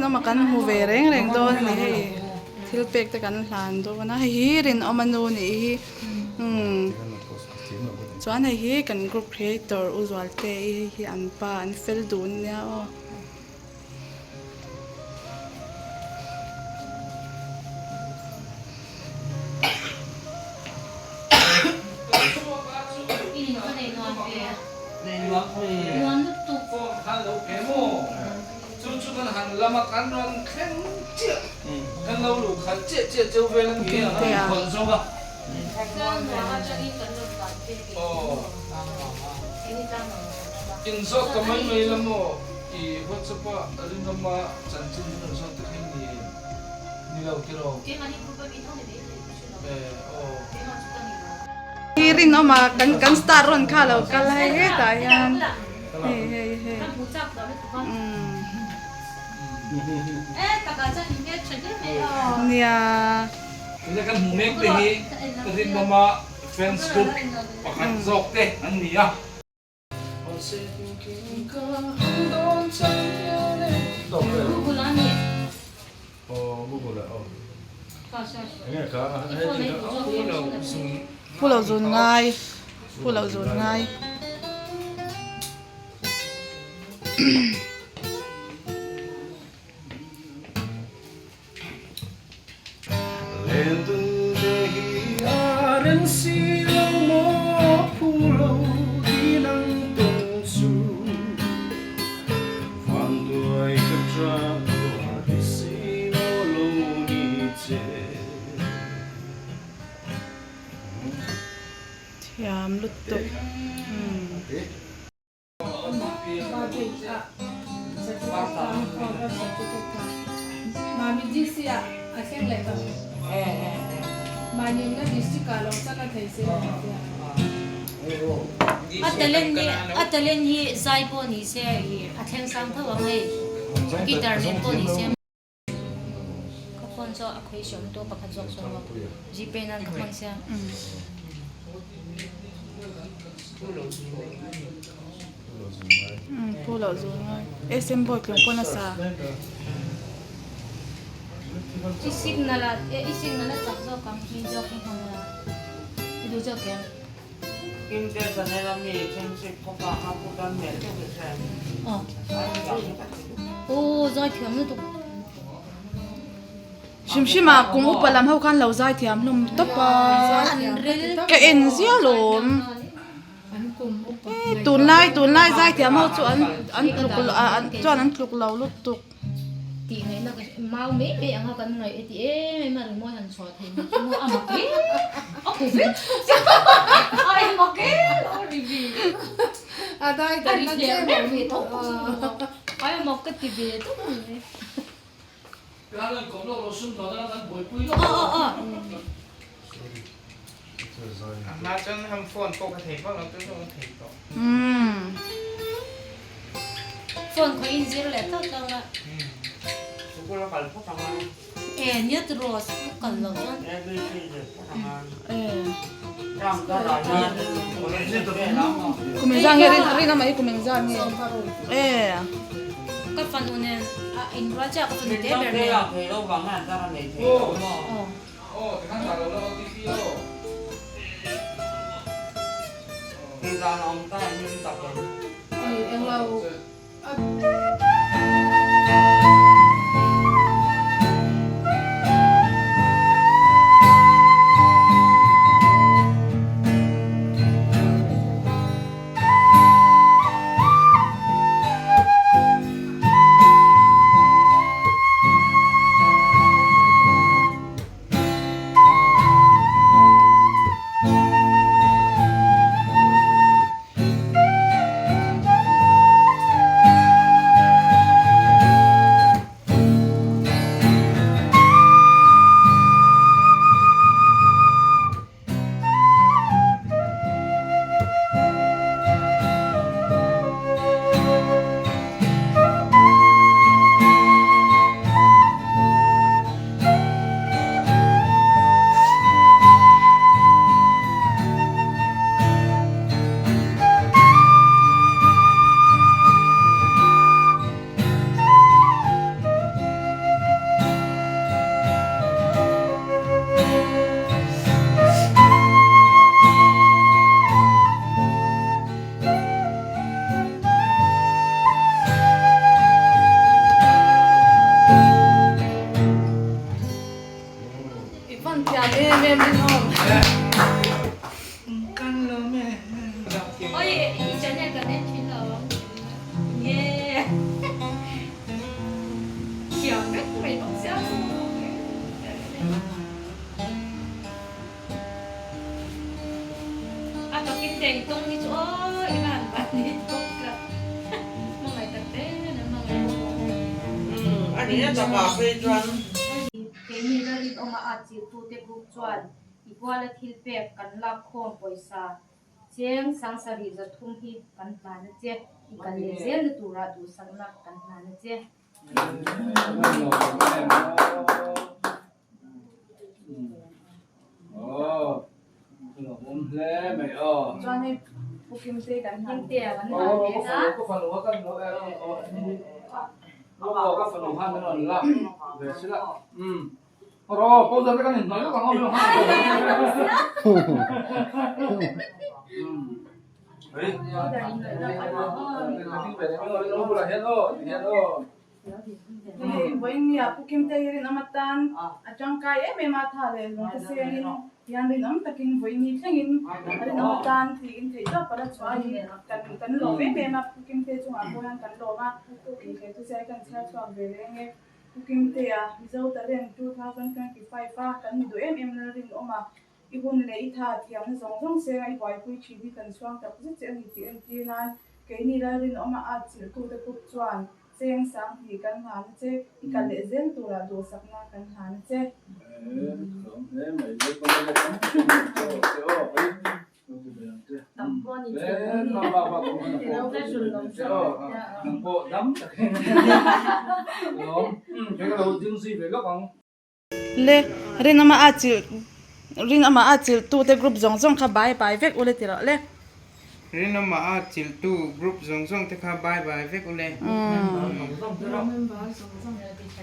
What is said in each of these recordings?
Rinawma kan hmu ve reng reng dawn a ni hei thil pek te kan hlan dawn a hei hi Rinawma nu nih hi umm chuan hei hi kan group creator U Zualtei hei hi an pa an fel dun nia aw. I WhatsApp a rinawma chanchin hi rawn zawt te kha i ni ni lo tiraw? Eh aw. Hi rinawma kan kan star rawn kha lo kal hei hetah hian hei hei hei umm nia. Tuna kan hmuh mek te hi rinawma fans group pakhat zawk te an ni a. Pu lo zun ngai pu lo zun ngai. Thiam lutuk. A talent hi a talent hi zai pawh ni se ih a thleng sang tho ang hei guitar nen pawh ni se. Ka phone chu a khawi hriam tawh pakhat zawk sawn maw gpay nan ka hman sia. Pu loh zul ngai SM boy tlung pawn a sa. I signal a i signal a chak zawk ang hi zawk hi hmang la i duh zawk em. Aw zai thiam lutuk. Hrim hrim ah kum upa lam ho khan lo zai thiam hlawm tawp a ka en zia lawm tunlai tunlai zai thiam ho chu an an tluk chuan an tluk lo lutuk. Tih ngaihna ka hre mau mai mai anga kan ngaih e ti em em a rimawi han chhuah thei mai chu maw a mak e a ku vek a e mak e lo ri ve a dai a ri hler hler ve tho ai a mak ka ti ve tawp mai aw aw aw. Phone khaw in zir leh tlat lo a. E nia ti raw school kal lo chuan. Kum engzah nge rin a mai kum engzah nge. E. Ka fanu nen a inrual chiah ka fanu te ber nen. lawm em em rinawm. Kan lawm e. Oi i channel kan en thin lo nge thiam vek mai bawk sia. A takin teng tung hi chu aw i van van ni bawk ka hmangaih tak te an hmangaih bawk Umm a nih a takah phei chuan. Keini lalin awma at chiltute group chuan i kuala thil pek kan lak khawm pawisa cheng sangsarih zathum hi kan hlan a che, i kal leh zelna turah duhsakna kan hlan a che. Chuan hei Pu Kimte kan han Hei vawinia Pu Kimte hi rinawm atan a tangkai em em a, tha leh lung te sengin hian rinawm takin vawini thlengin a rinawm atan tiin theih tawp a la chhuah a ni. Kan kan lawm em em a, Pu Kimte chungah pawh hian kan lawm a, tih leh chu zai kan chhiar chhuak ve leh eng e. Pu Kimtea, Mizo Talent 2025 a kan mi duh em em Lalrinawma, i hun leh i tha thiamna zawng zawng senga i buaipui thin hi kan chhuang tak zet che a ni tih entir nan keini Lalrinawma at chilhtute kup chuan cheng sang hnih kan hlan a che, i kal leh zel turah duhsakna kan hlan a che. Le rinawma a chilh rinawma a chilh tu te group zawng zawng kha bye bye vek ule ti rawh le. Rinawma a chilh tu group zawng zawng te kha bye bye vek ule.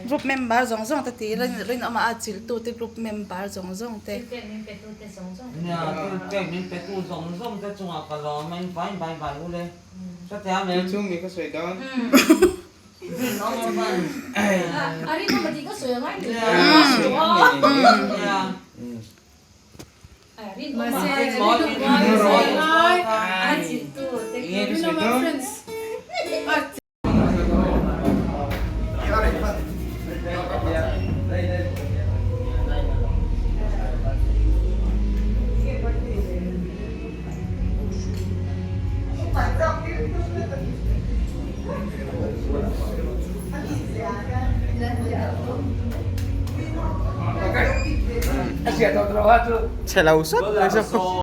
Group member zawng zawng te tih rinawma a chilh tu te group member zawng zawng te. Thil pek min pe tu te zawng zawng te. Nia thil pek min pe tu zawng zawng te chungah ka lawm a in fai bye bye ule. Hretia men. Chu mi ka sawi dawn. Chhe lo sat mai chu.